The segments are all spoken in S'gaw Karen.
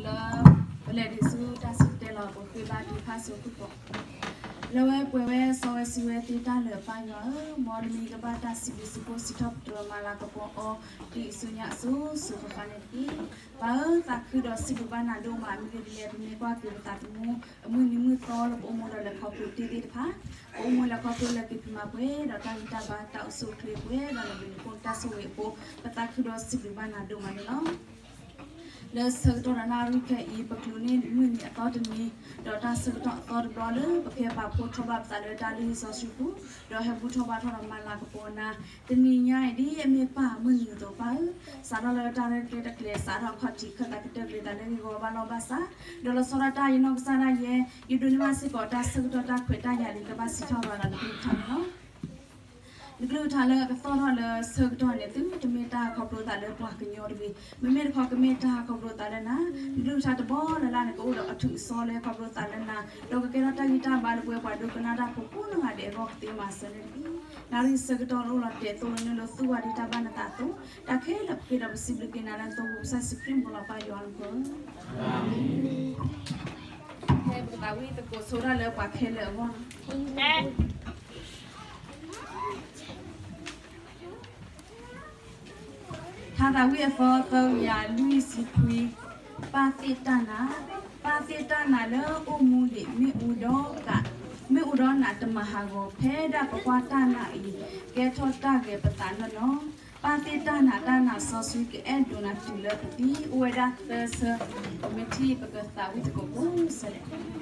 လၢ ပလဲၤဒံးဆူတၢ်စံၣ်တဲၤတဲလီၤ ပဃ့ဘါထုကဖၣ်ဆူဃုာ်ပှၤ, လၢဝဲပှဲၤဝဲစီဝဲဆှံဝဲသ့တၢ်လၢာ်ပၢ်ယွၤဧၢ, မ်နမံၤကဘၣ်တၢ်စံးဘျုးစံးဖှိၣ်စံးထီၣ်ပတြၢၤမၤလၤကပီၤအီၤ ဒ်အစိၤညါအစိၤ စိၤဃၣ်ဃၣ်န့ၣ်တက့ၢ်. ပၢ်ဧၢ, သးခုဒီးစံးဘျုးဘၣ်နၤဒိၣ်မး မ့ၢ်ဂ့ၤဒ်လဲၣ် ပမ့ၢ်ကွၢ်က့ၤပသးသမူ အမုၢ်နံၤမုၢ်သီလၢပအိၣ်မူဒီးလဲၤခီဖျိတ့ၢ်သ့ၣ်တဖၣ်, ပအိၣ်မူလဲၤခီဖျိလၢက့ၤဖံးမၤပှဲၤဒီးတၢ်ဂံၢ်တၢ်ဘါတၢ်အိၣ်ဆူၣ်အိၣ်ချ့ပှဲၤဒီးနဘျုးနဖှိၣ်တၢ်ဆိၣ်ဂ့ၤအဃိ ပသးခုဒီးစံးဘျုးဘၣ်နၤဒိၣ်မးန့ၣ်လီၤ. လၢဆၢကတီၢ်ဒီးနၣ်ရံၣ်ခဲအံၤ ပချုးန့ၢ်မုၢ်နံၤအသီတနံၤ ဒီးတၢ်ဆၢကတီၢ်အသီတဘျီလၢ ပကဟဲပာ်ဖှိၣ်ထီၣ်ဘၣ်ပသးလၢတၢ်လုၢ်ဟံၣ်စီဆှံပူၤ ဒီးဟဲဘူၣ်ထီၣ်ဘါထီၣ်ဒီးမၤလၤကပီၤနၤ, တနံၤညါအံၤ ဒ်အမ့ၢ်ပၢ်မုၢ်နံၤအသိးပၢ်ဧၢ, စးထီၣ်လၢတၢ်ရဲၣ်ကျဲၤတကျဲၤ စးထီၣ်အခီၣ်ထံး ခၢၣ်သးကတၢၢ်ကျဲၤသးလၢဂ့ၢ်ဂီၤဘၣ်လီၢ်ဘၣ်စး, ဒီးလီၤဆီဒၣ်တၢ်ယနီၢ်ကစၢ်ဒၣ်ယဲ ယဒိးန့ၢ်ဘၣ်စ့ၢ်ကီးတၢ်ဆၢကတီၢ်တၢ်ခွဲးတၢ်ယာ်လၢကဘၣ်စံးထီၣ်ပှၤဒီးနကလုၢ်ကထါန့ၣ်လီၤ. နကလုၢ်ကထါလၢကသီၣ်ထီၣ်လၢဆၢကတီၢ်န့ၣ် သုတမ့ၢ်တၢ်ခီဖျိသးလၢပှၤကညီတဂ့ၤ, မ့မ့ၢ်တခီကမ့ၢ်တၢ်ခီဖျိသးလၢနၤ, နကလုၢ်ကထါတဘီလၢ်လၢ်န့ၣ် ကအိၣ်ဒီးအထူးအစီလၢခီဖျိသးလၢနၤ, ဒီးကကဲထီၣ်တၢ်ဂံၢ်တၢ်ဘါလၢပဝဲပှၤဒိကနၣ်တၢ်ဖိကိးနီၢ်ဂၤဒဲးအဂီၢ် ကသ့မၤစၢၤန့ၣ်တက့ၢ်. နၣ်ရံၣ်ဆၢကတီၢ်အိၣ်လီၤတဲာ် သိၣ်လိနဲၣ်လိသံကွၢ်ဒံးတၢ်ဘၣ်နသးအသိး, တၢ်ခဲလၢာ်ပဃ့ဒီးပစံးဘျုးက့ၤနၤလၢနသိဖိကစၢ်ယ့ၣ်ၡူးခရံာ်အမံၤလီၤ ပၢ်ယွၤလၢပဂီၢ်. ဖဲပကသးဝံၣ်သကိးဆိဒၣ်လၢပှၤခဲလၢာ်အဂီၢ်လီၤ. ထါသးဝံၣ်အသီသၢကယၤလွံၢ်ဆံခွံ, ပၢ်သ့ၣ်တၢ်နာ်, ပၢ်သ့ၣ်တၢ်နာ်လၢအိၣ်မူဒံး မ့ၣ်အူဒီးကး, မ့ၣ်အူဒီးနးတမၤဟးဂီၤ ဖဲဒၣ်ပကွၢ်တၢ်နာ်အံၤ ကဲထီၣ်တၢ်ဂဲၤပသးနီၢ်နီၢ်, ပၢ်သ့ၣ်တၢ်နာ်တၢ်နာ်စီဆှံ ကအဲၣ်ဒိးနၤတုၤလၢပသံ, အိၣ်ဝဲဒၣ်သၢဆၢ, ပမ့ၢ်ထံၣ်ပကသးဝံၣ်သကိးကိးဆၢလဲၣ်.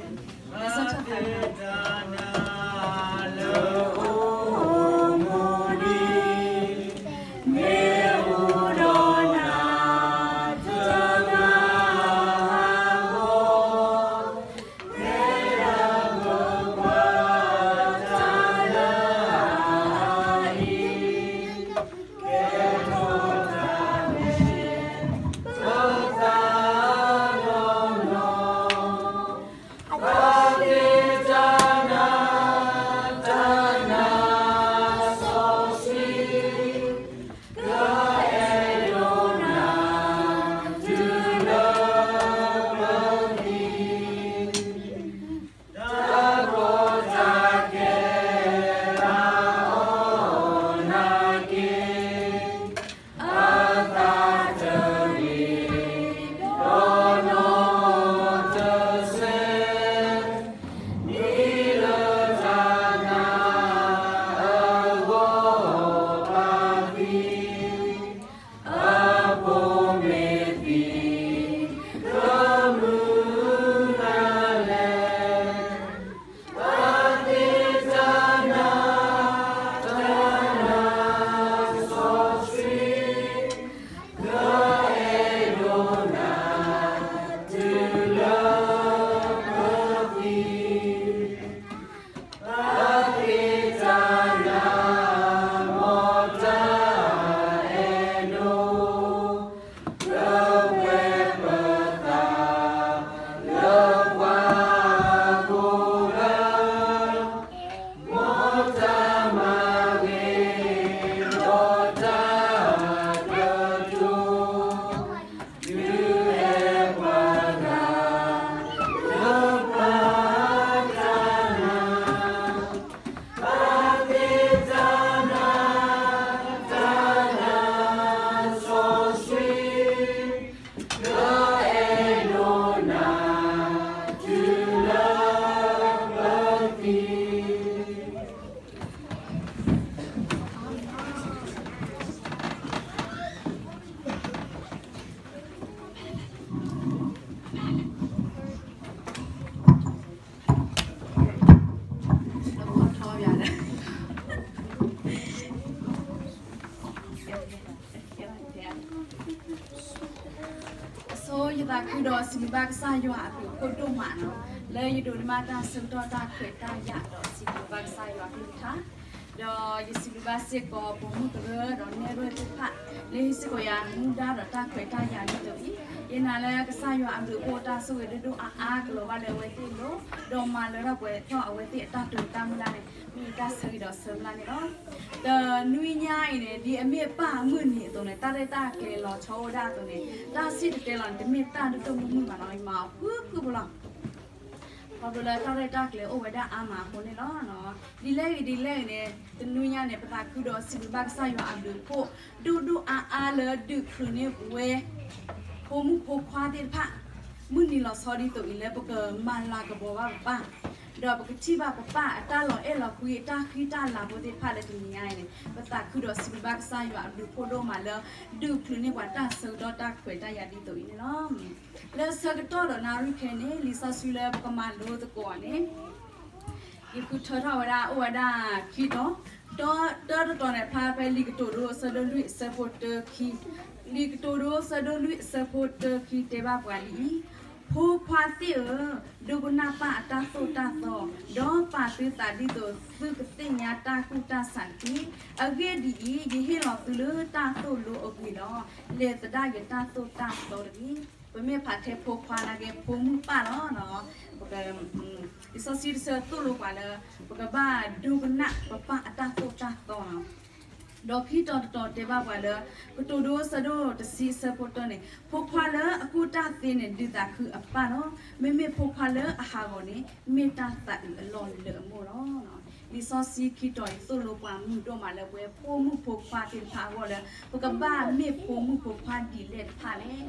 အဆိ ယသးခုဒီးစံးဘျုးဘၣ်ကစၢ်ယွၤအဘျုးအဖှိၣ်ဒိၣ်မးနီၤ, လၢယဒိးန့ၢ်ဘၣ်တၢ်ဆၢကတီၢ်တၢ်ခွဲးတၢ်ယာ်ဒီးစံးဘျုးဘၣ်ကစၢ်ယွၤကလုၢ်ကထါ, ဒီးယစံးဘျုးဘၣ်စ့ၢ်ကီးပိာ်မုၣ်ကရၢဒီးနဲၣ်ရွဲၣ်သ့ၣ်တဖၣ် လၢဟ့ၣ်စ့ၢ်ကီးယၤမူဒါဒီးတၢ်ခွဲးတၢ်ယာ်ဒ်သိးအံၤ, ယနာ်လၢကစၢ်ယွၤအဘျုးအဖှိၣ်တၢ်ဆိၣ်ဂ့ၤဒိၣ်ဒိၣ်အါအါကလီၤဘၣ်လၢအဝဲသ့ၣ်အလိၤ, ဒီးမၤလၢထီၣ်ပှဲၤထီၣ်အဝဲသ့ၣ်အတၢ်တိာ်တၢ်မုၢ်လၢ်န့ၣ် မ့ၢ်ယတၢ်ဆၢဂ့ၤဒီးဆၢမုၢ်လၢ်န့ၣ်လီၤ. တနွံညါအံၤန့ၣ် ဒ်အမ့ၢ်ပၢ်အမုၢ်နံၤအသိးန့ၣ် တၢ်ရဲၣ်တၢ်ကျဲၤလီၤဆီအိၣ်ဝဲဒၣ်အသိးန့ၣ် တၢ်စံၣ်တဲၤတဲလီၤန့ၣ် တမ့ၢ်တၢ်ဒိၣ်ဒိၣ်မုၢ်မုၢ်ဘၣ်နီၤ, ယမၤအီၤဖုဖုဖိလီၤ. ခီဖျိလၢတၢ်ရဲၣ်တၢ်ကျဲၤအိၣ်ဝဲဒၣ်အါမးအဃိန့ၣ်လီၤ. ဒ်လဲၣ်ဂ့ၤဒ်လဲၣ်ဂ့ၤန့ၣ် တနွံညါန့ၣ် ပသးခုဒီးစံးဘျုးဘၣ်ကစၢ်ယွၤအဘျုးအဖှိၣ် ဒိၣ်ဒိၣ်အါအါလၢဒုးချုးန့ၢ်ပဝဲ ဖိမုၣ်ဖိခွါသ့ၣ်တဖၣ် မုၢ်နံၤလီၤဆီဒ်သိးအံၤလၢပကမၤလၤကပီၤဘၣ်ပပၢ်, ဒီးပကထံၣ်ဘၣ်ပပၢ်အတၢ်လီၤအဲၣ်လီၤကွံအတၢ်ဃံတၢ်လၤဖိသ့ၣ်တဖၣ်လၢတနံၤညါအံၤန့ၣ် ပသးခုဒီးစံးဘျုးဘၣ်ကစၢ်ယွၤအဘျုးအဖှိၣ်ဒိၣ်မးလၢ ဒုးချုးန့ၢ်ပှၤတၢ်ဆၢကတီၢ်တၢ်ခွဲးတၢ်ယာ်ဒ်သိးအံၤန့ၣ်လီၤ. လၢဆၢကတီၢ်ဒီးနၣ်ရံၣ်ခဲအံၤန့ၣ် လံာ်စီဆှံလၢပကမၤလိသကိးအီၤန့ၣ် ယဃုထၢထီၣ်ဝဲဒၣ်အိၣ်ဝဲဒၣ်ခံတီၤ, တၢတတီၤန့ၣ် ဖျါဖဲလံာ်ကတိၤဒိအဆၢဒိၣ်လွံၢ်အဆၢဖိတၢခံ, လံာ်ကတိၤဒိအဆၢဒိၣ်လွံၢ်အဆၢဖိတၢခံတဲဘၣ်ပှၤဒ်အံၤ, ဖိခွါသ့ၣ်ဧၢ, ဒိကနၣ်ပၢ်အတၢ်သိၣ်တၢ်သီ, ဒီးပာ်သုသးဒ်သိးသုကသ့ၣ်ညါတၢ်ကူၣ်တၢ်ဆးတက့ၢ်. အဂ့ၢ်ဒ်အံၤ, ယဟ့ၣ်လီၤသုလၢတၢ်သိၣ်လိအဂ့ၤလီၤ. လဲၤသဒၣ်ယတၢ်သိၣ်တၢ်သီတဂ့ၤ. ပမ့ၢ်ဖးထဲဖိခွါနာ်က့ ဖိမုၣ်ပၢ်လီၤ. ပက လံာ်စီဆှံတဆၢသိၣ်လိပှၤလၢ ပကဘၣ်ဒိကနၣ်ပပၢ်အတၢ်သိၣ်တၢ်သီလီၤ. ဒီးခံတီၤတတီၤတဲဘၣ်ပှၤလၢ ကတိၤဒိအဆၢဒိၣ်တဆံအဆၢဖိတၢန့ၣ် ဖိခွါလၢအကူၣ်တၢ်သ့န့ၣ် ဒုးသးခုအပၢ်လီၤ. မ့မ့ၢ်ဖိခွါလၢအဟးဂီၤန့ၣ် မ့ၢ်တၢ်သးအုးအလီၢ်လၢအမိၢ်လီၤ. လံာ်စီဆှံခံတီၤအံၤသိၣ်လိပှၤမုာ်ဒိၣ်မးလၢပဝဲဖိမုၣ်ဖိခွါသ့ၣ်တဖၣ်အဂီၢ်လၢ ပကဘၣ်မ့ၢ်ဖိမုၣ်ဖိခွါဒ်လဲၣ်တဖၣ်လဲၣ်.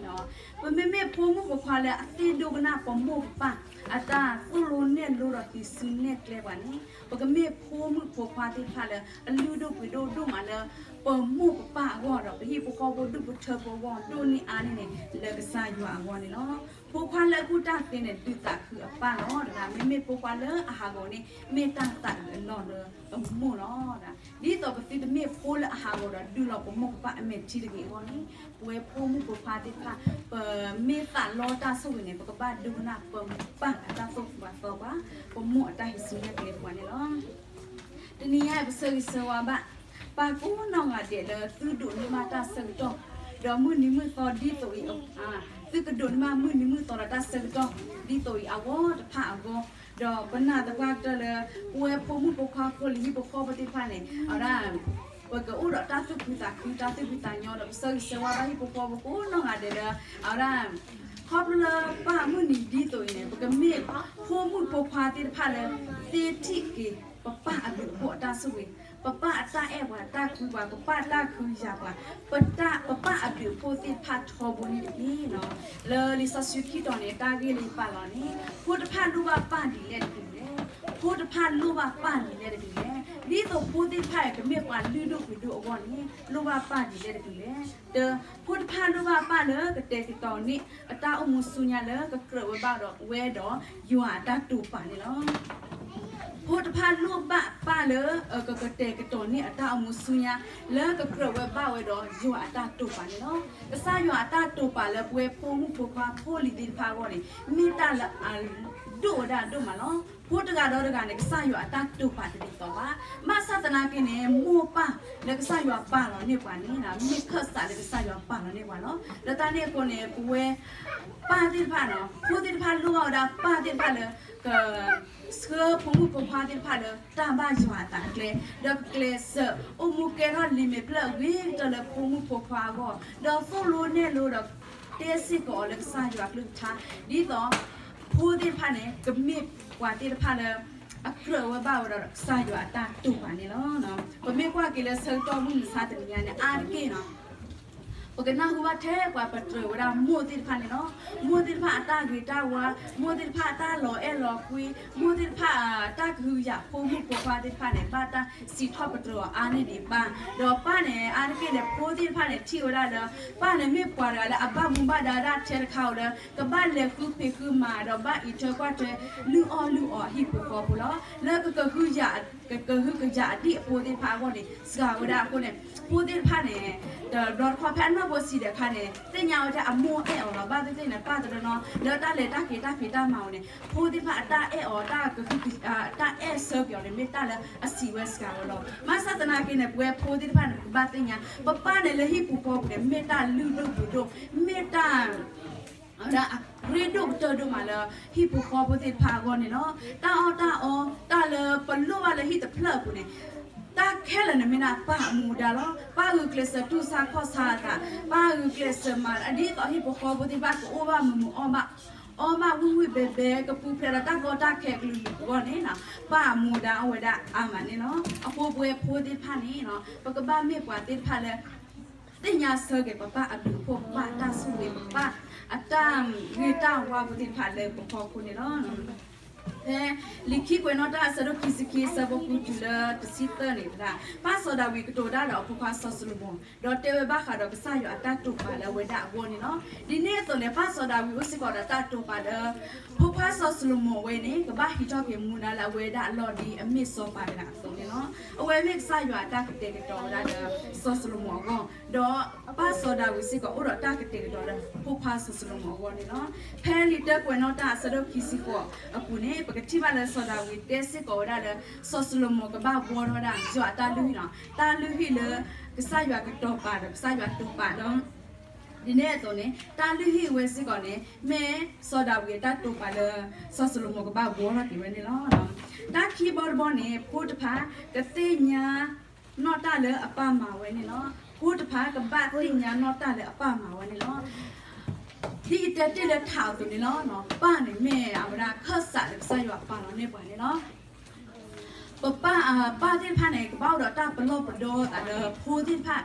ပမ့မ့ၢ်ဖိမုၣ်ဖိခွါလၢအသ့ၣ်ဒိကနၣ်ပမိၢ်ပပၢ် အတၢ်သိၣ်လိနဲၣ်လိဒီးဟံးစုနဲၣ်ကျဲပှၤန့ၣ် ပကမ့ၢ်ဖိမုၣ်ဖိခွါသ့ၣ်တဖၣ်လၢ အလုၢ်ဒိၣ်ပှ့ၤဒိၣ်ဒိၣ်မးလၢ ပမိၢ်ပပၢ်အဂီၢ်ဒီး ပဟံၣ်ဖိဃီဖိဒူၣ်ဖိထၢဖိအဂီၢ်ဒိၣ်န့ၢ်အါန့ၢ်န့ၣ် လၢကစၢ်ယွၤအဂီၢ်န့ၣ်လီၤ. ဖိခွါလၢအကူၣ်တၢ်သ့န့ၣ် ဒုးသးခုအပၢ်လီၤ. တဂၤမ့မ့ၢ်ဖိခွါလၢအဟးဂီၤန့ၣ် မ့ၢ်တၢ်သးအုးအလီၢ်လၢအမိၢ်လီၤ. ဒ်သိးပသုတမ့ၢ်ဖိလၢအဟးဂီၤဒီး ဒုးလီၤပမိၢ်ပပၢ်အမဲာ်ထံတဂ့ၤအဂီၢ်န့ၣ် ပဝဲဖိမုၣ်ဖိခွါသ့ၣ်တဖၣ် ပမ့ၢ်သးလီတၢ်ဆိၣ်ဂ့ၤန့ၣ် ပကဘၣ်ဒိကနၣ်ပပၢ်အတၢ်သိၣ်တၢ်သီပှၤ ပမိၢ်အတၢ်ဟံးစုနဲၣ်ကျဲပှၤန့ၣ်လီၤ. တနံၤညါအံၤ ပဆၢဂ့ၤဆၢဝါဘၣ် ပၢ်ကိးနီၢ်ဂၤဒဲးလၢသုဒိးန့ၢ်ဘၣ်တၢ်ဆၢကတီၢ် ဒီးမုၢ်နံၤမုၢ်သီဒ်သိးအံၤ သုကဒိးန့ၢ်ဘၣ်မုၢ်နံၤမုၢ်သီဒီးတၢ်ဆၢကတီၢ် ဒ်သိးအံၤအဂီၢ်တဖၣ်အဂီၢ်, ဒီးပနာ်သပှၢ်ကတၢၢ်လၢ ပဝဲဖိမုၣ်ဖိခွါဖိလံၤဟံၣ်ဖိဃီဖိသ့ၣ်တဖၣ်န့ၣ် အဝဲဒၣ် ပကအိၣ်ဒီးတၢ်သူၣ်ဖှံသးခု တၢ်သူၣ်ဖှံသးညီဒီး ပဆၢဂ့ၤဆၢဝါဘၣ်ဟံၣ်ဖိဃီဖိကိးနီၢ်ဂၤဒဲးလၢ အဝဲဒၣ် ခီဖျိလၢပၢ်မုၢ်နံၤဒ်သိးအံၤန့ၣ် ပကမ့ၢ်ဖိမုၣ်ဖိခွါသ့ၣ်တဖၣ်လၢ သ့ထံၣ်က့ၤ ပပၢ်အဘျုးအဖှိၣ်အတၢ်ဆိၣ်ဂ့ၤ, ပပၢ်အတၢ်အဲၣ်ပှၤ တၢ်ကွံပှၤ ပပၢ်တၢ်ဃုယၤပှၤ, ပတၢ် ပပၢ်အဘျုးအဖှိၣ်သ့ၣ်တဖၣ်ထီဘိန့ၣ်တက့ၢ်နီၤ. လၢလံာ်စီဆှံခံတီၤန့ၣ် တၢ်ဂ့ၢ်လၢယပာ်လီၤန့ၣ် ဖိတဖၣ်လိၣ်ဘၣ်ပၢ်ဒ်လဲၣ်တကလုာ်လဲၣ်, ဖိတဖၣ်လိၣ်ဘၣ်ပၢ်ဒ်လဲၣ်တကလုာ်လဲၣ်. ဒ်သိးဖိသ့ၣ်တဖၣ်အံၤ ကမ့ၢ်ပှၤလုၢ်ဒိၣ်ပှ့ၤဒိၣ်အဂီၢ်န့ၣ် လိၣ်ဘၣ်ပၢ်ဒ်လဲၣ်တကလုာ်လဲၣ်. တၢ, ဖိတဖၣ်လိၣ်ဘၣ်ပၢ်လၢကတဲာ်ကတီၤန့ၢ် အတၢ်အိၣ်မူဆူညါလၢကကြၢးဝဲဘၣ်ဒီး ဝဲဒီးယွၤအတၢ်တိာ်ပာ်န့ၣ်လီၤ. ဖိတဖၣ်လိၣ်ဘၣ်ပၢ်လၢ ကကတဲာ်ကတီၤန့ၢ်အတၢ်အိၣ်မူဆူညါ လၢကကြၢးဝဲဘၣ်ဝဲဒီးယွၤအတၢ်တိာ်ပာ်န့ၣ်လီၤ. ကစၢ်ယွၤအတၢ်တိာ်ပာ်လၢပဝဲဖိမုၣ်ဖိခွါဖိလံၤသ့ၣ်တဖၣ်အဂီၢ်န့ၣ် မ့ၢ်တၢ်လၢအဒိၣ်ဝဲဒၣ်ဒိၣ်မးလီၤ. ဖိတဂၤဒီးတဂၤန့ၣ် ကစၢ်ယွၤအတၢ်တိာ်ပာ်တဒ်သိးဘၣ်. ဘၣ်ဆၣ်သနာ်က့န့ၣ် မိၢ်ပၢ်လၢကစၢ်ယွၤပာ်လီၤန့ၢ်ပှၤန့ၣ် မ့ၢ်ခၢၣ်စးလၢကစၢ်ယွၤပာ်လီၤန့ၢ်ပှၤလီၤ. လၢတၢ်န့ၣ်အဃိန့ၣ် ပဝဲ ပၢ်သ့ၣ်တဖၣ်နီၤ ဖိသ့ၣ်တဖၣ်လိၣ်ဘၣ်ဝဲဒၣ်ပၢ်သ့ၣ်တဖၣ်လၢ က ဆှၢဖိမုၣ်ဖိခွါသ့ၣ်တဖၣ်လၢ တၢ်ဘၣ်ယွၤအသးအကျဲ ဒီးကကျဲးစၢး အိၣ်မူကဲထီၣ်လံာ်မဲာ်ဖျၢၣ်အဂ့ၤကတၢၢ်လၢဖိမုၣ်ဖိခွါအဂီၢ် ဒီးသိၣ်လိနဲၣ်လိဒီး တဲစ့ၢ်ကီးအီၤလၢကစၢ်ယွၤအကလုၢ်ကထါ ဒ်သိး ဖိသ့ၣ်တဖၣ်န့ၣ် ကမ့ၢ်ပှၤသ့ၣ်တဖၣ်လၢ အကြၢးဝဲဘၣ်ဝဲဒီးကစၢ်ယွၤအတၢ်တိာ်ပာ်န့ၣ်လီၤ. ပမ့ၢ်ကွၢ်က့ၤလၢဆၢကတီၢ်မုၢ်မဆါတနံၤညါန့ၣ် အါတက့ၢ်နီၤ ပကနၢ်ဟူဘၣ်ထဲပှၤပတြၢၤဝဲဒၣ်မိၢ်သ့ၣ်တဖၣ်န့ၣ်လီၤ. မိၢ်သ့ၣ်တဖၣ်အတၢ်ဂ့ၤတၢ်ဝါ, မိၢ်သ့ၣ်တဖၣ်အတၢ်လီၤအဲၣ်လီၤကွံ, မိၢ်သ့ၣ်တဖၣ်အတၢ်ကဟုကယာ်ဖိမုၣ်ဖိခွါသ့ၣ်တဖၣ်န့ၣ် ဘၣ်တၢ်စံးထီၣ်ပတြၢၤအီၤအါန့ၢ်ဒံးပၢ်, ဒီးပၢ်န့ၣ် အါတက့ၢ်န့ၣ် ဖိသ့ၣ်တဖၣ်န့ၣ် ထံၣ်ဝဲဒၣ်လၢ ပၢ်န့ၣ်မ့ၢ်ပှၤတဂၤလၢအဘၣ်မူဘၣ်ဒါဒၣ်ထဲတခါဧိၤလၢ ကဘၣ်လဲၤဃုဖံးဃုမၤဒီးဘၣ်အံးထွဲကွၢ်ထွဲ လုၢ်အီၣ်လုၢ်အီအဟံၣ်ဖိဃီဖိလီၤ. လၢကကဟုကယာ် ကကဟုကယာ်အဒံၣ်အဖိသ့ၣ်တဖၣ်အဂီၢ်န့ၣ် စှၤဝဲဒၣ်အဃိန့ၣ် ဖိသ့ၣ်တဖၣ်န့ၣ် တဘျီတခီၣ်ဖဲအနီၢ်ဖိဆံးဒီးအခါန့ၣ် သ့ၣ်ညါဝဲဒၣ်အမိၢ်အဲၣ်အီၤလီၤ. ဘၣ်သ့ၣ်သ့ၣ်န့ၣ် ပၢ်တနီၤနီၤ လၢတၢ်လဲၤတၢ်က့ၤတၢ်ဖံးတၢ်မၤအီၤန့ၣ် ဖိသ့ၣ်တဖၣ်အတၢ်အဲၣ်အီၤ တၢ်အဲၣ်ဆၢက့ၤအီၤန့ၣ် မ့ၢ်တၢ်လၢအစံးဝဲစှၤဝဲလီၤ. ဘၣ်ဆၣ်သနာ်က့န့ၣ် ပဝဲဖိသ့ၣ်တဖၣ်န့ၣ် ပကဘၣ်သ့ၣ်ညါ ပပၢ်န့ၣ်လၢဟံၣ်ပူၤဃီပူၤန့ၣ် မ့ၢ်တၢ်လုၢ်ဒိၣ်ပှ့ၤဒိၣ် မ့ၢ်တၢ် အရ့ဒိၣ်ကတၢၢ်ဒိၣ်မးလၢ ဟံၣ်ဖိဃီဖိသ့ၣ်တဖၣ်အဂီၢ်န့ၣ်လီၤ. တၢ်အီၣ်တၢ်အီ တၢ်လၢပလိၣ်ဘၣ်လၢဟံၣ်တဖျၢၣ်အပူၤန့ၣ် တၢ်ခဲလၢာ်န့ၣ်မ့ၢ်ဒၣ်ပၢ်အမူဒါလီၤ. ပၢ်ဂုာ်ကျဲးစၢးတူၢ်ဆါခီၣ်ဆါအသး, ပၢ်ဂုာ်ကျဲးစၢးမၤဒ်သိးဟံၣ်ဖိဃီဖိသ့ၣ်တဖၣ်ကအိၣ်ဘၣ်မုာ်မုာ်အီၣ်ဘၣ် အီၣ်ဘၣ်ဝံၣ်ဝံၣ်ဘဲဘဲ ကပူၤဖျဲးဒီးတၢ်ကီတၢ်ခဲအကလုာ်ကလုာ်အဂီၢ်န့ၣ်လီၤ. ပၢ်အမူဒါအိၣ်ဝဲဒၣ်အါမးန့ၣ်လီၤ. အဃိပဝဲဖိသ့ၣ်တဖၣ်န့ၣ်လီၤ ပကဘၣ်မ့ၢ်ပှၤသ့ၣ်တဖၣ်လၢ သ့ၣ်ညါဆၢက့ၤပပၢ်အဘျုးအဖှိၣ် ပပၢ်အတၢ်ဆိၣ်ဂ့ၤ ပပၢ်အတၢ်ဂ့ၤတၢ်ဝါဖိသ့ၣ်တဖၣ်လၢပဖီခိၣ်န့ၣ်လီၤ. ဖဲလံာ်ခံကွဲးနီၣ်တၢ်အဆၢဒိၣ်ခံဆံခံ အဆၢဖိဃုတုၤလၢတဆံသၢန့ၣ် ပၢ်စီၤဒၤဝံးကတိၤတၢ်ဒီးအဖိခွါစီၤၡလိၤမိၤ ဒီးတဲဝဲဘၣ်ဃးဒီးကစၢ်ယွၤအတၢ်တိာ်ပာ်လၢအဝဲဒၣ်အဂီၢ်န့ၣ်လီၤ. ဒ်န့ၣ်အသိးန့ၣ် ပၢ်စီၤဒၤဝံးအိၣ်စ့ၢ်ကီးဒီးတၢ်တိာ်ပာ်လၢ ဖိခွါစီၤၡလိၤမိၤဝဲန့ၣ် ကဘၣ်ဟံးထီၣ်က့ၤမူဒါလၢအဝဲဒၣ်အလီၢ်ဒ်အမ့ၢ်စီၤပၤတဂၤအသိးန့ၣ်လီၤ. အဝဲမ့ၢ်ကစၢ်ယွၤအတၢ်ကတဲာ်ကတီၤဝဲဒၣ်လၢ စီၤၡလိၤမိၤအဂီၢ်, ဒီးပၢ်စီၤဒၤဝံးစ့ၢ်ကီးအိၣ်ဒီးတၢ်ကတဲာ်ကတီၤလၢ ဖိခွါစီၤၡလိၤမိၤအဂီၢ်န့ၣ်လီၤ. ဖဲလံာ်တၢကွဲးနီၣ်တၢ်အဆၢဒိၣ်ခံဆံဃိးအပူၤန့ၣ် ပကထံၣ်ဘၣ်လၢစီၤဒၤဝံးတဲစ့ၢ်ကီးဝဲဒၣ်လၢ စီၤၡလိၤမိၤကဘၣ်ဘှီထီၣ်ဝဲဒၣ် ယွၤအတၢ်လုၢ်ဟံၣ်လီၤ. တၢ်လုၢ်ဟံၣ်လၢ ကစၢ်ယွၤကတီၤပာ်ဒီး ကစၢ်ယွၤတိာ်ပာ်ဒီး ဒ်န့ၣ်အသိးန့ၣ် တၢ်လုၢ်ဟံၣ်ဝဲစ့ၢ်ကီးန့ၣ် မ့ၢ်စီၤဒၤဝံးအတၢ်တိာ်ပာ်လၢ စီၤၡလိၤမိၤကဘၣ်ဘှီထီၣ်က့ၤဝဲန့ၣ်လီၤ. တၢ်ခံဘီတဘီန့ၣ် ဖိတဖၣ်ကသ့ၣ်ညါနီၣ်တၢ်လၢအပၢ်မၤဝဲန့ၣ်လီၤ. ဖိတဖၣ်ကဘၣ်သ့ၣ်ညါနီၣ်တၢ်လၢအပၢ်မၤဝဲန့ၣ်လီၤ. ဒ်ယတဲတ့ၢ်လၢထးအသိးန့ၣ်လီၤ. ပၢ်န့ၣ်မ့ၢ်အဝဲဒၣ်ခၢၣ်စးလၢကစၢ်ယွၤပာ်လီၤန့ၢ်ပှၤန့ၣ်လီၤ. ပပၢ် ပၢ်သ့ၣ်တဖၣ်န့ၣ် ကဘၣ်အိၣ်ဒီးတၢ်ပလီၢ်ပဒီသးလၢဖိသ့ၣ်တဖၣ်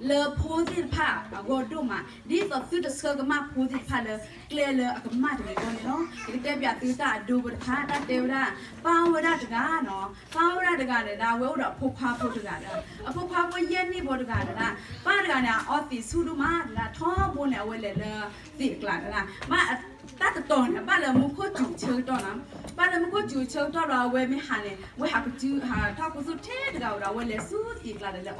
လၢဖိသ့ၣ်တဖၣ်အဂီၢ်ဒိၣ်မး ဒ်သိးသုတဆှၢကမၣ်ဖိသ့ၣ်တဖၣ်လၢကျဲလၢအကမၣ်တဂ့ၤအဂီၢ်န့ၣ်လီၤ. ယကတဲပၠးသုတၢ်အဒိဖိတခါ တၢ်တဲဝဲဒၣ် ပၢ်အိၣ်ဝဲဒၣ်တဂၤနီၤ, ပၢ်အိၣ်ဝဲဒၣ်တဂၤန့ၣ်ဒၣ် အဝဲအိၣ်ဒီးအဖိခွါဖိတဂၤဒီး အဖိခွါဖိယဲၢ်နံၣ်ဖိတဂၤန့ၣ်ဒၣ် ပၢ်တဂၤန့ၣ် အအီသံးဆူၣ်ဒိၣ်မးဒၣ် ထီဘိန့ၣ် အဝဲလဲၤလၢသံးအကျါဒၣ် ဘၣ် တၢ်တတီၤန့ၣ် ဘၣ်လၢမူခိၣ်စူၤဆၢကတီၢ်နီၤ, ဘၣ်လၢမူခိၣ်စူၤဆၢကတီၢ်ဒီး အဝဲမ့ၢ်ဟးန့ၣ် အဝဲဟးကစု ဟးထီၣ်ခူသူၣ်ထဲတဂၤဝဲဒီး အဝဲလဲၤဆူသံးကျါဒီးလဲၤအီ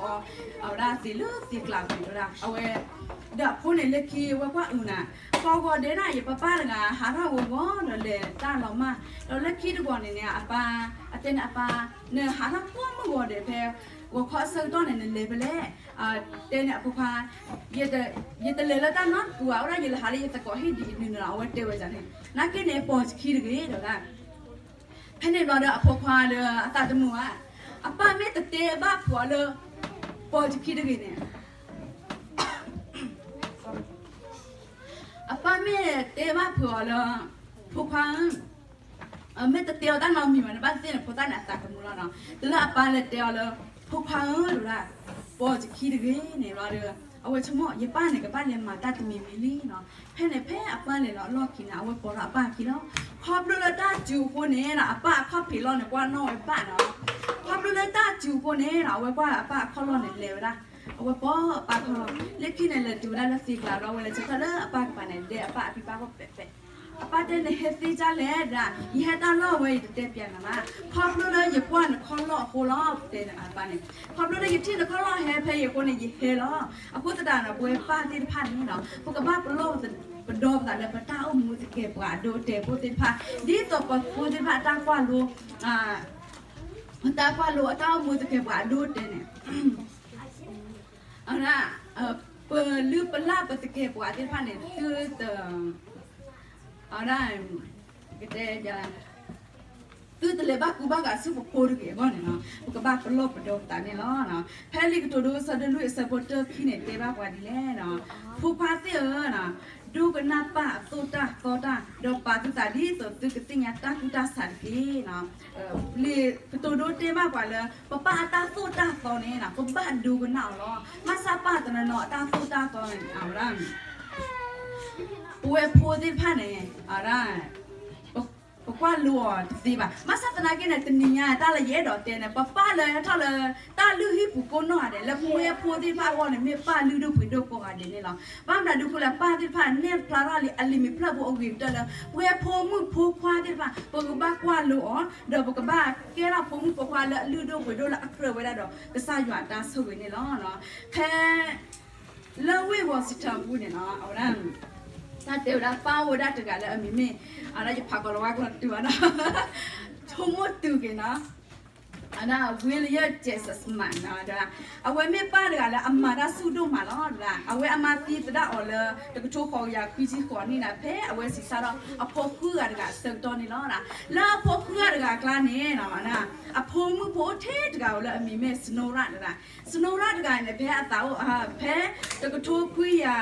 အဝဲဒၣ်သံးလၢသံးကျါပူၤဝဲဒၣ် အဝဲ ဒီးအဖိန့ၣ်လၢခံအဝဲကွၢ်အုးနၤ ကိးဂီၤဒဲးဒၣ် ယပၢ်ပၢ်တဂၤ ဟးထီၣ်ဂီၤဂီၤဒီးလဲၤတၢ်လီၤမၢ် ဒီးလၢခံတဂီၤန့ၣ်န့ၣ် အပၢ် အတဲန့ၣ်အပၢ် နဟးထီၣ်ကိးမုၢ်ဂီၤဒဲးဖဲ ဂီၤခီအဆၢကတီၢ်န့ၣ် နလဲၤဖဲလဲၣ် တဲန့ၣ်အဖိခွါ ယတလဲၤလၢတၢ်နီတပူၤဘၣ် အိၣ်ဒၣ်ယလဲၤဟးလၢယသကိးဟံၣ်ဒ်အံၤန့ၣ်လီၤ အဝဲတဲဝဲဒ်န့ၣ် နာ်က့န့ၣ် ပိာ်ယခံတဂ့ၤ တဲဝဲဒၣ် ဖဲန့ၣ်ဘျီဒီးအဖိခွါဒီးအသးတမုာ်ဘၣ် အပၢ်မ့ၢ်တတဲဘၣ်ဖုးအီၤလၢ ပိာ်ယခံတဂ့ၤန့ၣ် အပၢ်မ့ၢ်တဲဘၣ်ဖုးအီၤလၢ ဖိခွါဧၢ မ့ၢ်တတဲအီၤတၢ်နီတမံၤဘၣ်န့ၣ် ဘၣ်သ့ၣ်န့ၣ် ဖိသၣ်န့ၣ်အသးကမုာ်လီၤနီၤ, တုၤလၢအပၢ်လဲၤတဲအီၤလၢ ဖိခွါဧၢ တဲဝဲဒၣ် ပိာ်ယခံတဂ့ၤန့ၣ်လီၤဒီး အဝဲဆိကမိၣ် ယပၢ်န့ၣ် ကဘၣ်လဲၤမၤတၢ်တမံၤမံၤလံနီၤ, ဖဲန့ၣ်ဖဲအပၢ်လဲၤလီၤအလီၢ်ခံန့ၣ် အဝဲပိာ်ထီၣ်အပၢ်အခံလီၤ, ခီဖျိလၢတၢ်စူၤအဃိန့ၣ်ဒီး အပၢ်အခီၣ်ဖံးလီၢ်န့ၣ် ကွၢ်နီၣ်ဝဲဘၣ်နီၤ, ခီဖျိလၢတၢ်စူၤအဃိန့ၣ်ဒီး အဝဲကွၢ်အပၢ်အခီၣ်လီၢ်န့ၣ်လဲၤဝဲဒၣ် အဝဲပိာ်အပၢ်ခီၣ်လီၢ်, လၢခံန့ၣ်လဲၤတုၤဝဲဒၣ်လၢသံးကျါဒီး အဝဲလဲၤဆၢထၢၣ်လၢအပၢ်ကပၤန့ၣ် ဒဲးအပၢ်အဖံဘၣ်ဂီၢ်ပဲးပဲး, အပၢ်တဲနဟဲသ့ဒ်လဲၣ်ဒၣ်, ယဟဲတၢ်လီၢ်ဝဲ ယတတဲပျးနၤဘၣ်, ခီဖျိလၢယကွၢ်နခီၣ်လီၢ်အဃိလီၤ, တဲန့ၣ်အပၢ်န့ၣ်, ခီဖျိလၢယထံၣ်နခီၣ်လီၢ်ဟဲဖဲအံၤအဃိန့ၣ် ယဟဲလီၤ, အဃိသတးဒီး ပဝဲပၢ်သ့ၣ်တဖၣ်န့ၣ်နီၤ ပကဘၣ်ပလီၢ်ပဒီပသးလၢပတၢ်အိၣ်မူသကဲးပှၤအဒိအတဲာ်ဖိသ့ၣ်တဖၣ်, ဒ်သိးပဖိသ့ၣ်တဖၣ်အတၢ်ကွၢ်လိ တၢ်ကွၢ်လိအတၢ်အိၣ်မူသကဲးပှၤအဒိအတဲာ်န့ၣ် အဝဲဒၣ် ပလုၢ်ပလၢ်ပသကဲးပှၤသ့ၣ်တဖၣ်န့ၣ် သုတ အဝဲဒၣ် ကတဲ သုတလဲၤဘၣ်ကူဘၣ်ဂာ်ဆူပဖိတဂ့ၤအဂီၢ်န့ၣ်လီၤ. ပကဘၣ်ပလီၢ်ပဒီပသးန့ၣ်လီၤ. ဖဲလံာ်ကတိၤဒိ အဆၢဒိၣ်လွံၢ် အဆၢဖိတၢ ခံန့ၣ် တဲဘၣ်ပှၤဒ်လဲၣ်, ဖိခွါသ့ၣ်ဧၢ, ဒိကနၣ်ပၢ်အသိၣ်တၢ်သီတၢ်, ဒီးပာ်သုသးဒ်သိးသုကသ့ၣ်ညါတၢ်ကူၣ်တၢ်ဆးတက့ၢ်. လံာ်ကတိၤဒိတဲဘၣ်ပှၤလၢ ပပၢ်အတၢ်သိၣ်တၢ်သီန့ၣ် ပဘၣ်ဒိကနၣ်အီၤလီၤ. ဘၣ်ဆၣ်ပၢ်တနီၤနီၤအတၢ်သိၣ်တၢ်သီန့ၣ် အဝဲဒၣ် ပဝဲဖိသ့ၣ်တဖၣ်န့ၣ် အဝဲဒၣ် ပကွၢ်လိအီၤတသ့ဘၣ်. ဘၣ်ဆၣ်သနာ်က့န့ၣ် တနံၤညါတၢ်လၢယအဲၣ်ဒိးတဲန့ၣ် ပပၢ်လၢဟဲထီၣ်လၢ တၢ်လုၢ်ဟံၣ်ပူၤကိးနီၢ်ဂၤဒဲး လၢပဝဲဖိသ့ၣ်တဖၣ်အဂီၢ်န့ၣ် မ့ၢ်ပၢ်လုၢ်ဒိၣ်ပှ့ၤဒိၣ်ကိးဂၤဒဲးန့ၣ်လီၤ. ဘၣ်မနုၤဒုးဃိလဲၣ် ပၢ်သ့ၣ်တဖၣ်နဲၣ်ဖျါထီၣ်လံ အလံာ်မ့ၢ်ဖျၢၣ်ဖိအဂ့ၤကတၢၢ်လၢ ပဝဲဖိမုၣ်ဖိခွါသ့ၣ်တဖၣ် ပကဘၣ်ကွၢ်လိအီၤ ဒီးပကဘၣ်ကဲထီၣ်ဖိမုၣ်ဖိခွါလၢအလုၢ်ဒိၣ်ပှ့ၤဒိၣ်လၢအကြၢးဝဲဒၣ်ဒီး ကစၢ်ယွၤအတၢ်ဆိၣ်ဂ့ၤန့ၣ်လီၤ. ဖဲ လၢဝ့ၢ် Washington အပူၤန့ၣ်နီၤ အဝဲဒၣ် တၢ်တဲဝဲဒၣ်ပၢ်အိၣ်ဝဲဒၣ်တဂၤလၢအမံၤမ့ၢ် အဝဲဒၣ်ယဖးကီးလီၤဝါကျီၢ်တတုၤဘၣ်နီၤ ဆိကမိၣ်တုၤက့ၤနီၤ William Jackson နီၤ, အဝဲမ့ၢ်ပၢ်တဂၤလၢအမၤတၢ်ဆူၣ်ဒိၣ်မးလီၤ. အဝဲအမါသံသဒၣ်အီၤလၢ တကထိဃိးကယၤခွံဆံဃိးနံၣ်န့ၣ် ဖဲအဝဲဆံးစၢ်ထီၣ်အဖိဃုဂၤတဂၤအဆၢကတီၢ်န့ၣ်လီၤ. လၢအဖိဃုဂၤတဂၤအကျါန့ၣ် အဖိမုၣ်ဖိအိၣ်ထဲတဂၤဧိၤလၢအမံၤမ့ၢ် Sonora တဂၤ, Sonora တဂၤန့ၣ် ဖဲအသးအိၣ် ဖဲ တကထိခွံကယၤ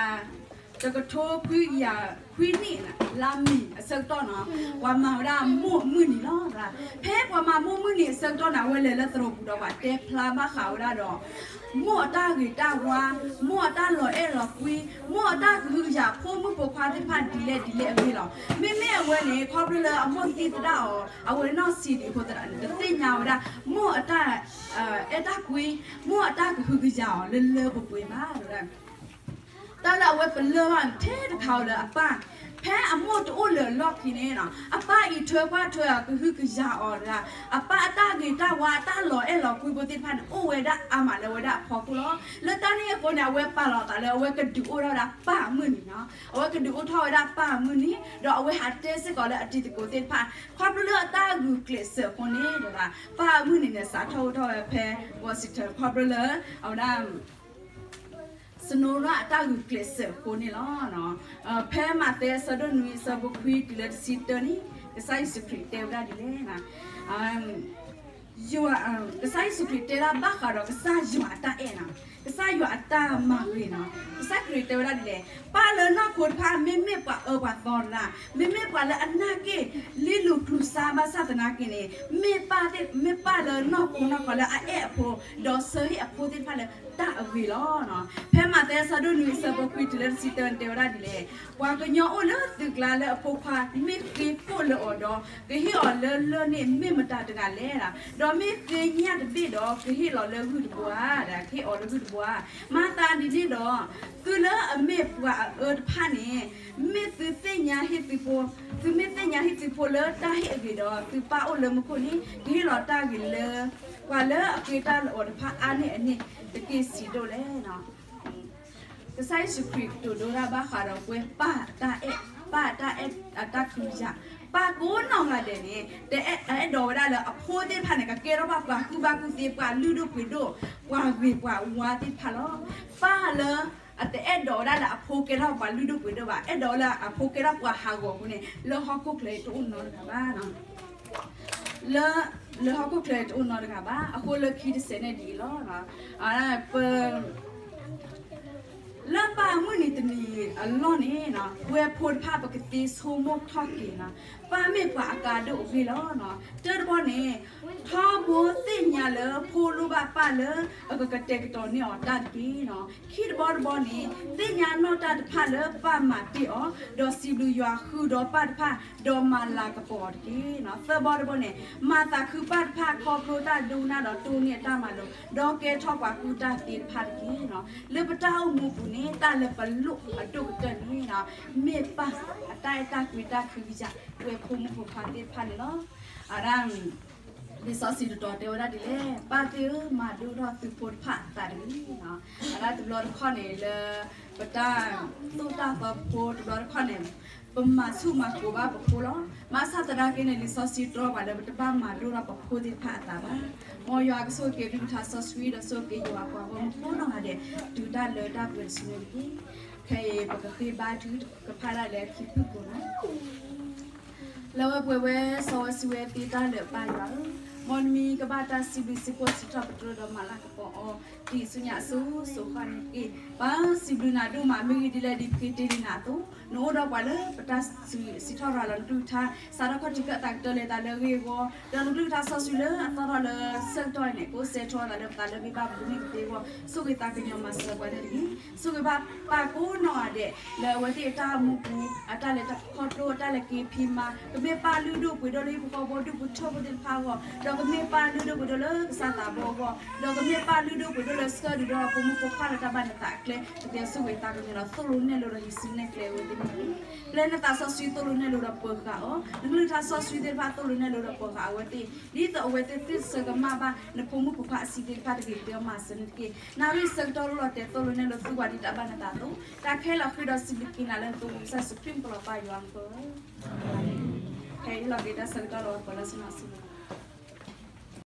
တကထိခွံကယၤခွံနံၣ် လါမ့ၤအဆၢကတီၢ်နီၤ, ပှၤမၤဝဲဒၣ်မိၢ်အမုၢ်နံၤလီၤ. ဖဲပှၤမၤမိၢ်မုၢ်နံၤအဆၢကတီၢ်န့ၣ် အဝဲလဲၤလၢသရိာ်ပူၤဒီးပှၤတဲဖျါဘၣ်ဃးဝဲဒၣ်ဒီး မိၢ်အတၢ်ဂ့ၤတၢ်ဝါ, မိၢ်အတၢ်လီၤအဲၣ်လီၤကွံ, မိၢ်အတၢ်ကဟုကယာ်ဖိမုၣ်ဖိခွါသ့ၣ်တဖၣ်ဒ်လဲၣ်ဒ်လဲၣ်အဂ့ၢ်လီၤ. မ့မ့ၢ်အဝဲန့ၣ် ခီဖျိလၢအမိၢ်သံသဒၣ်အီၤ အဝဲနီၢ်ဆံးဒံးအဃိသတးန့ၣ် တသ့ၣ်ညါဝဲဒၣ် မိၢ်အတၢ် အဲၣ်တၢ်ကွံ, မိၢ်အတၢ်ကဟုကယာ်အီၤလၢလၢပှဲၤပှဲၤဘၣ်. တၢ်လၢအဝဲပလၢၢ်ဘၣ်န့ၣ် ထဲတခါဧိၤလၢအပၢ်, ဖဲအမိၢ်တအိၣ်လၢၤအလီၢ်ခံန့ၣ် အပၢ်အံးထွဲကွၢ်ထွဲအီၤ ကဟုကယာ်အီၤတဂၤ, အပၢ်အတၢ်ဂ့ၤတၢ်ဝါ အတၢ်လီၤအဲၣ်လီၤကွံဖိသ့ၣ်တဖၣ်န့ၣ် အိၣ်ဝဲဒၣ်အါမးလၢအဝဲဒၣ်အဖီခိၣ်လီၤ. လၢတၢ်န့ၣ်အဃိန့ၣ် အဝဲပာ်လီၤအသးလၢအဝဲကဒုးအိၣ်ထီၣ်ဝဲဒၣ်ပၢ်အမုၢ်နံၤနီၤ, အဝဲကဒုးအိၣ်ထီၣ်ဝဲဒၣ်ပၢ်အမုၢ်နံၤ ဒီးအဝဲဟးတဲစ့ၢ်ကီးလၢအတံၤသကိးသ့ၣ်တဖၣ် ခီဖျိလၢအတၢ်ဂုာ်ကျဲးစၢးအဃိန့ၣ် ပၢ်အမုၢ်နံၤန့ၣ် စးထီၣ်အိၣ်ထီၣ်ဝဲဖဲ Washington ခီဖျိလၢ အဝဲဒၣ် Sonora အတၢ်ဂုာ်ကျဲးစၢးအဃိန့ၣ်လီၤ. ဖဲမးသဲအဆၢဒိၣ်နွံအဆၢဖိခွံတုၤလၢတဆံတၢန့ၣ် ကစၢ်ယ့ၣ်ၡူးခရံာ်တဲဝဲဒၣ်ဒ်လဲၣ်, ကစၢ်ယ့ၣ်ၡူးခရံာ်တဲဒၣ်ဘၣ်ဃးဒီးကစၢ်ယွၤအတၢ်အဲၣ်နီၤ, ကစၢ်ယွၤအတၢ်မၤဂ့ၤနီၤ, ကစၢ်ခရံာ်တဲဝဲဒၣ်ဒ်လဲၣ်, ပၢ်လၢနီၢ်ခိတဖၣ် မ့မ့ၢ်ပှၤအၢပှၤသီတဂၤ, မ့မ့ၢ်ပှၤလၢအနာ်က့ၢ်လံလူၤကျူၤစါဘၣ်ဆၣ်သနာ်က့န့ၣ် မ့ၢ်ပၢ်လၢနီၢ်ခိနီၢ်ခီလၢအအဲၣ်အဖိ ဒီးဆၢဟ့ၣ်အဖိသ့ၣ်တဖၣ်လၢတၢ်အဂ့ၤလီၤ. ဖဲမးသဲအဆၢဒိၣ်နွံအဆၢဖိခွံတုၤလၢတဆံတၢန့ၣ် တဲဝဲဒၣ်ဒ်လဲၣ်, ပှၤကညီအိၣ်လၢသုးကျါလၢအဖိခွါ မ့ၢ်ဃ့ကိၣ်လၢအီၤဒီး ကဟ့ၣ်အီၤလၢလၢၢ်န့ၣ် မ့ၢ်မတၤတဂၤလဲၣ်, ဒီးမ့ၢ်ဃ့ညၣ်တဘ့ၣ်ဒီး ကဟ့ၣ်လီၤလၢဂုၢ်တဘိဧါ, ကဟ့ၣ်အီၤလၢဂုၢ်တဘိဧါ. မၤသးဒ်န့ၣ်ဒီး သုလၢအမ့ၢ်ပှၤအအၢတဖၣ်န့ၣ် မ့ၢ်သုသ့ၣ်ညါဟ့ၣ်သုဖိ, သုမ့ၢ်သ့ၣ်ညါဟ့ၣ်သုဖိလၢတၢ်ဟ့ၣ်အဂ့ၤဒီး သုပၢ်အိၣ်လၢမူခိၣ်န့ၣ် ကဟ့ၣ်လီၤတၢ်ဂ့ၤလၢ ပှၤလၢအဃ့တၢ်လၢအီၤတဖၣ်အါန့ၢ်အန့ၣ် တက့ၢ်စံးဒိၣ်လဲၣ်. ကစၢ်ယ့ၣ်ၡူးခရံာ်ကတိၤဒိတၢ်ဘၣ်ဃးဒီးပှၤပၢ်အတၢ်အဲၣ်, ပၢ်အတၢ်အဲၣ်အတၢ်ကဟုကယာ်, ပၢ်ကိးနီၢ်ဂၤဒဲးန့ၣ် တအဲၣ်ဒိးဝဲဒၣ်လၢအဖိသ့ၣ်တဖၣ်န့ၣ် ကကဲထီၣ်ဘၣ်ပှၤကူၣ်ဘၣ်ကူၣ်သ့ ပှၤလုၢ်ဒိၣ်ပှ့ၤဒိၣ် ပှၤဂ့ၤပှၤဝါသ့ၣ်တဖၣ်လီၤ. ပၢ်လၢ အတအဲၣ်ဒိးဝဲဒၣ်လၢအဖိကဲထီၣ်ပှၤလုၢ်ဒိၣ်ပှ့ၤဒိၣ်ဘၣ်, အဲၣ်ဒိးလၢအဖိကဲထီၣ်ပှၤဟးဂီၤအဃိန့ၣ် လၢဟီၣ်ခိၣ်ချၢတအိၣ်နီတဂၤဘၣ်, လၢ လၢဟီၣ်ခိၣ်ချၢတအိၣ်နီတဂၤဘၣ်. အဃိလၢခံတစဲးန့ၣ်ဒ်အံၤလီၤ. ပ လၢပၢ်အမုၢ်နံၤတနံၤအလီၢ်န့ၣ် ပဝဲဖိတဖၣ်ပကသ့ဆိကမိၣ်ထီၣ်က့ၤနီၤ, ပၢ်မ့ၢ်ပှၤအကါဒိၣ်အဂ့ၢ်လီၤ. တၢတဘီန့ၣ် ထီဘိသ့ၣ်ညါလၢဖိလိၣ်ဘၣ်ပၢ်လၢအကကတဲာ်ကတီၤန့ၢ်အီၤတၢ်တက့ၢ်. ခံတဘီတဘီန့ၣ် သ့ၣ်ညါနီၢ်တၢ်တဖၣ်လၢပၢ်မၤတ့ၢ်အီၤ, ဒီးစံးဘျုးယွၤဃုာ်ဒီးပၢ်တဖၣ်, ဒီးမၤလၤကပီၤအီၤတက့ၢ်. သၢဘီတဘီန့ၣ် မၤသးခုပၢ်တဖၣ်ခီဖျိတၢ်ဒိကနၣ်ဒီးတိၢ်န့ၢ်အတၢ်မၤလိာ်, ဒီးကဲထီၣ်ပှၤကူၣ်တၢ်သ့တဖၣ်တက့ၢ်. လၢပတၢ်အိၣ်မူပူၤန့ၣ် တၢ်လၢပလိၣ်အဒိၣ်ကတၢၢ်န့ၣ် မ့ၢ်ပၢ်အတၢ်အဲၣ်တၢ်ကွံတၢ်ကဟုကယာ် ပဝဲဖိမုၣ်ဖိခွါသ့ၣ်တဖၣ်န့ၣ်လီၤ. အဝဲဒၣ် လံာ်စီဆှံတတီၤတဲဝဲဒၣ်ဒ်လဲၣ်, ပၢ်သ့ၣ်ဧၢ, မၤဒိၣ်ထီၣ်သုဖိတဖၣ်အသးတဂ့ၤ. အဝဲဒၣ်တဘျီတခီၣ်န့ၣ်လၢ ပတၢ်သိၣ်တၢ်သီဖိတဘျီတခီၣ်န့ၣ် ပမၤဆူၣ်မၤကိၤဘၣ်ပဖိလီၤ. ဘၣ်ဆၣ်သနာ်က့န့ၣ် လံာ်စီဆှံတြီပှၤလၢပတဘၣ်မၤဒိၣ်ထီၣ်ပဖိသ့ၣ်တဖၣ်အသးဘၣ်. မ်ယွၤကဆိၣ်ဂ့ၤက့ၤကလုၢ်ကထါစီဆှံဒီးဆိၣ်ဂ့ၤက့ၤယွၤပှၤဂီၢ်မုၢ်ကိးနီၢ်ဂၤဒဲး တုၤတၢ်လၢတၢ်ပှဲၤတစုန့ၣ်တက့ၢ်. ခဲအံၤပကဃ့ဘါထုကဖၣ်ဒၣ်လၢခံဖုၣ်ကိာ်လီၤ. လၢဝဲပှဲၤဝဲစီဝဲစံးဝဲသ့တၢ်လၢာ်ပၢ်ယွၤဧၢ, မ်နမံၤကဘၣ်တၢ်စံးဘျုးစံးဖှိၣ်စံးထီၣ်ပတြၢၤဒီးမၤလၤကပီၤအီၤ ဒ်ဆူညါအစိၤစိၤဃၣ်န့ၣ်တက့ၢ်. ပၢ်စံးဘျုးနၤဒိၣ်မး မ့ၢ်ဂ့ၢ်ဒ်လဲၣ်ဒ်ပဃ့တ့ၢ်လံနၤအသိး, နအိၣ်ဒီးပှၤလၢပတၢ်စံးဆံးထီၣ်ရၤလီၤနကလုၢ်ကထါ စးထီၣ်ခီၣ်ထံးခၢၣ်သးကတၢၢ်လဲၤသးလၢအဂ့ၢ်အဂီၢ်, ဒီးနကလုၢ်ကထါစီဆှံလၢအသီၣ်ထီၣ်လၢဆၢကတီၢ်အံၤန့ၣ် ကအိၣ်စဲးထီၣ်သးလၢပသးလၢအဂ့ၤဘၣ်ပူၤန့ၣ်ကသ့အဂီၢ်, ဆိၣ်ဂ့ၤသးကညီၤမၤစၢၤပှၤန့ၣ်တက့ၢ်. ဆိၣ်ဂ့ၤဘၣ်ပၢ်ကိးနီၢ်ဂၤဒဲး လၢအဝဲသ့ၣ်အတၢ်အိၣ်မူပူၤ အတၢ်လဲၤခီဖျိ အတၢ်လဲၤက့ၤဖံးမၤ, ကမ့ၢ်ပၢ်လုၢ်ဒိၣ်ပှ့ၤဒိၣ်လၢဟံၣ်ဖိဃီဖိဒူၣ်ဖိထၢဖိသ့ၣ်တဖၣ်အဂီၢ်, ဒီးကမ့ၢ်ပၢ်လုၢ်ဒိၣ်ပှ့ၤဒိၣ်လၢကစၢ်သးဘီအဂီၢ်, ဒီးကမ့ၢ်ပၢ်လုၢ်ဒိၣ်ပှ့ၤဒိၣ်လၢဆှၢဒုးဒီးဖိမုၣ်ဖိခွါလၢတၢ်ဘၣ်နသးအကျဲ, ကသ့ဆိၣ်ဂ့ၤသးကညီၤဒီးသိၣ်လိနဲၣ်လိဒီးဟံးစုနဲၣ်ကျဲအဝဲသ့ၣ်န့ၣ်တက့ၢ်. ပျဲနသးစီဆှံသိၣ်လိနဲၣ်လိဒီးပၢၤဃာ်အီၤ, နကလုၢ်ကထါစီဆှံသ့ၣ်တဖၣ်သိၣ်လိနဲၣ်လိဒီးပၢၤဃာ်အဝဲသ့ၣ်, ဒ်သိးအဝဲသ့ၣ်သ့ၣ်ဆၢကမၣ်ဘၣ် နဖိမုၣ်ဖိခွါအဆံးသ့ၣ်တဖၣ်တဂ့ၤကတၢၢ်မၤစၢၤန့ၣ်တက့ၢ်. နၣ်ရံၣ်ဆၢကတီၢ်လိၣ်လီၤတဲာ်သိၣ်လိနဲၣ်လိသူကွၢ်ဒံးတၢ်ဘၣ်နသးအသိး, တၢ်ခဲလၢာ်ဃ့ဒီးစံးဘျုးက့ၤနၤလၢနသိၣ်လိကစၢ်ယ့ၣ်ၡူးခရံာ်ပလီၢ်ပၢ်ယွၤအဃိ, ခဲအံၤလီၤက့ၤတၢ်ဆၢကတီၢ်လီၤပၢၤလၢဆနၢၣ်စံး